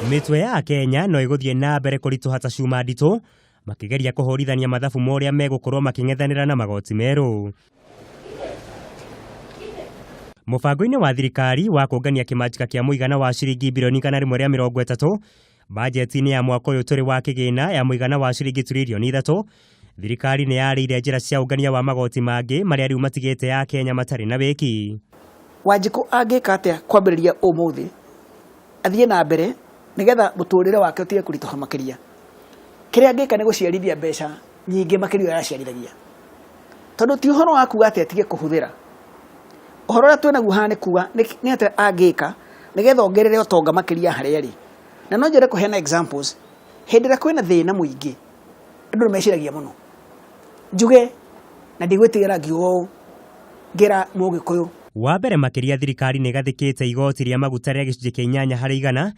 Mĩtwe ya Kenya no ĩgũthiĩ na mbere kũritũha ta cuma nditũ makĩgeria kũhũrithania mathabu ma ũrĩa megũkorwo makĩng'ethanĩra na magoti merũ. Mũbango-inĩ wa thirikari wa kũngania kĩmanjĩka kĩa mũigana wa ciringi birioni 130 bajeti-inĩ ya mwaka ũyũ tũrĩ wa kĩgĩna ya mũigana wa ciringi tiririoni 3, thirikari nĩ yarĩire njĩra cia ũngania wa magoti mangĩ marĩa rĩu matigĩte ya Kenya matarĩ na wĩki. Wanjikũ angĩka atĩa kwambĩrĩria ũmũthĩ athiĩ na mbere nĩgetha mũtũrĩre wake ũtige kũritũha makĩria? Kĩrĩa angĩka nĩ gũciarithia mbeca nyingĩ makĩria ũrĩa araciarithagia, tondũ ti ũhoro wa kuga atĩ atige kũhũthĩra. Ũhoro ũrĩa twĩnaguo haha nĩ kuga nĩ atĩa angĩka nĩgetha ongerere ũtonga makĩria harĩa arĩ. Na no nyende kũheana examples, hĩndĩ ĩrĩa kwĩna thĩna mũingĩ andũ nĩ meciragia mũno. Njuge na ndigwĩtigĩra ngiuga ũũ, ngĩra Mũgĩkũyũ. Wa mbere makĩria thirikari nĩ ĩgathĩkĩte igoti rĩa maguta rĩa gĩcunjĩ kĩa 8 harĩ igana,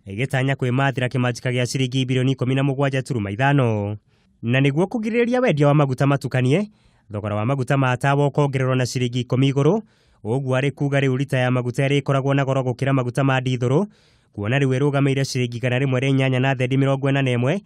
ĩgĩtanya kwĩmathĩra kĩmanjĩka gĩa ciringi birioni 17.5. Na nĩguo kũgirĩrĩria wendia wa maguta matukanie, thogora wa maguta ma tawa ũkongererwo na ciringi 10 igũrũ. Ũguo arĩ kuga rĩu rita ya maguta ĩrĩkoragwo na goro gũkĩra maguta ma ndithũrũ, kuona rĩu ĩrũgamĩire ciringi 108 na thendi 41,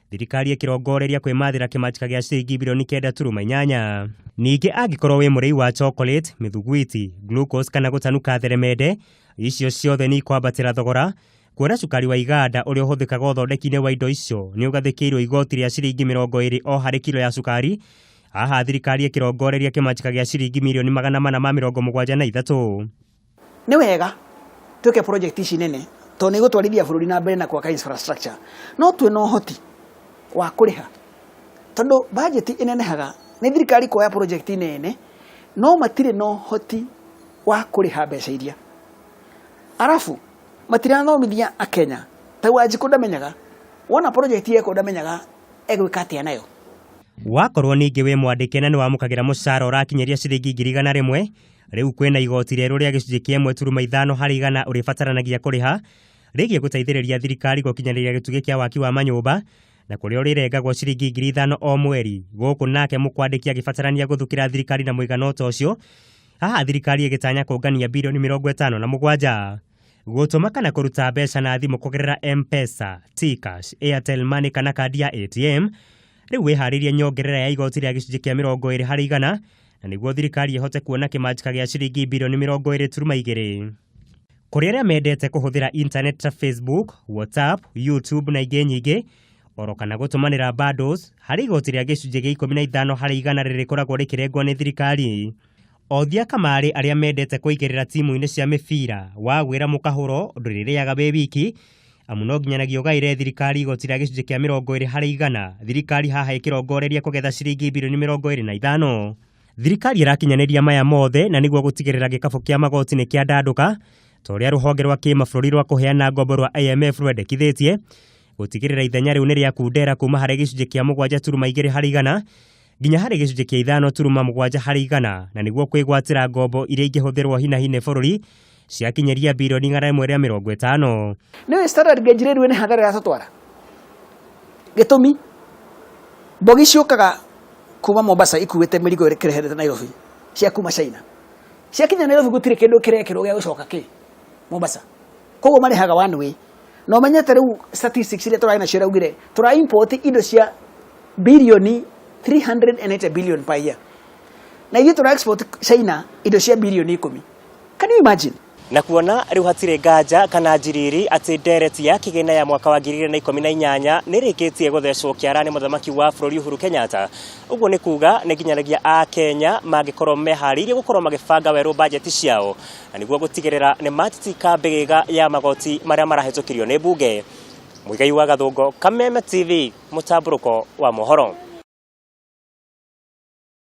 thirikari ĩkĩrongoreria kwĩmathĩra kĩmanjĩka gĩa ciringi birioni 9.8. Ningĩ angĩkorwo wĩ mũrĩi wa chocolate, mĩthuguiti, glucose kana gũtanuka theremende, icio ciothe nĩ ikwambatĩra thogora, kuona cukari wa iganda ũrĩa ũhũthĩkaga ũthondeki-inĩ wa indo icio nĩ ũgathĩkĩirwo igoti rĩa ciringi 20 o harĩ kilo ya cukari. Haha thirikari ĩkĩrongoreria kĩmanjĩka gĩa ciringi mirioni 473. Nĩ wega twĩke project ici nene tondũ nĩ igũtwarithia bũrũri na mbere na gwaka infrastructure, no twĩna ũhoti wa kũrĩha? Tondũ budget ĩnenehaga nĩ thirikari kuoya project nene, no matirĩ na ũhoti wa kũrĩha mbeca iria. Arabu matirathomithia Akenya. Ta Wanjikũ ndamenyaga wona project yekwo, ndamenyaga egwĩka atĩa nayo. Wakorwo ningĩ wĩ mwandĩke na nĩ wamũkagĩra mũcara ũrakinyĩria ciringi 100,000, rĩu kwĩna igoti rĩerũ rĩa gĩcunjĩ kĩa 1.5 harĩ igana ũrĩbataranagia kũrĩha rĩgiĩ gũteithĩrĩria thirikari gũkinyanĩria gĩtugĩ kĩa waki wa manyũmba, na kũrĩa ũrĩrengagwo ciringi 5,000 o mweri. Gũkũ nake mũkwandĩki agĩbatarania gũthukĩra thirikari na mũigana ota ũcio. Haha thirikari ĩgĩtanya kũngania birioni 57. Gũtũma kana kũruta mbeca na thimũ kũgerera M-Pesa, T-Kash, Airtel Money kana kandi ya ATM, rĩu wĩharĩrie nyongerera ya igoti rĩa gĩcunjĩ kĩa 20 harĩ igana, na nĩguo thirikari ĩhote kuona kĩmanjĩka gĩa ciringi birioni 20.2. Kũrĩ arĩa mendete kũhũthĩra internet ta Facebook, WhatsApp, YouTube na ingĩ nyingĩ, oro kana gũtũmanĩra bundles, harĩ igoti rĩa gĩcunjĩ gĩa 15 harĩ igana rĩrĩkoragwo rĩkĩrengwo nĩ thirikari. Othia kamarĩ arĩa mendete kũigĩrĩra timu-inĩ cia mĩbira, wagwĩra mũkahũro ndũrĩrĩaga wĩ wiki, amu no nginyanagia ũgaĩre thirikari igoti rĩa gĩcunjĩ kĩa 20 harĩ igana, thirikari haha ĩkĩrongoreria kũgetha ciringi birioni 25. Thirikari ĩrakinyanĩria maya mothe na nĩguo gũtigĩrĩra gĩkabũ kĩa magoti nĩ kĩandandũka ta ũrĩa rũhonge rwa kĩmabũrũri rwa kũheana ngombo rwa IMF rwendekithĩtie, gũtigĩrĩra ithenya rĩu nĩ rĩakundera kuma harĩ gĩcunjĩ kĩa 7.2 harĩ igana nginya harĩ gĩcunjĩ kĩa 5.7 harĩ igana, na nĩguo kwĩgwatĩra ngombo iria ingĩhũthĩrwo hinahi nĩ bũrũri ciakinyĩria birioni 150. Nĩũĩ standard gauge railway nĩ hathara ĩratũtwara. Gĩtũmi, mbogi ciũkaga kuma Mombasa ikuĩte mĩrigo ĩkĩreherete Nairobi cia kuma China. Ciakinya Nairobi gũtirĩ kĩndũ kĩrekĩrwo gĩa gũcoka kĩ Mombasa, koguo marĩhaga one way. Na ũmenyete rĩu statistics iria tũrarĩ nacio iraugire tũra import indo cia birioni 380 billion per year, na ithuĩ tũra export China indo cia birioni 10. Can you imagine? Na kuona rĩu hatirĩ nganja kana njiriri atĩ ndereti ya kĩgĩna ya mwaka wa 2018 nĩ ĩrĩkĩtie gũthecwo kĩara nĩ mũthamaki wa bũrũri Uhuru Kenyatta, ũguo nĩ kuga nĩ nginyanagia a Kenya mangĩkorwo meharĩirie gũkorwo magĩbanga werũ bajeti ciao, na nĩguo gũtigĩrĩra nĩ matitika mbĩgĩga ya magoti marĩa marahĩtũkirio nĩ mbunge. Mũigai wa Gathũngo, Kameme TV, mũtambũrũko wa mohoro.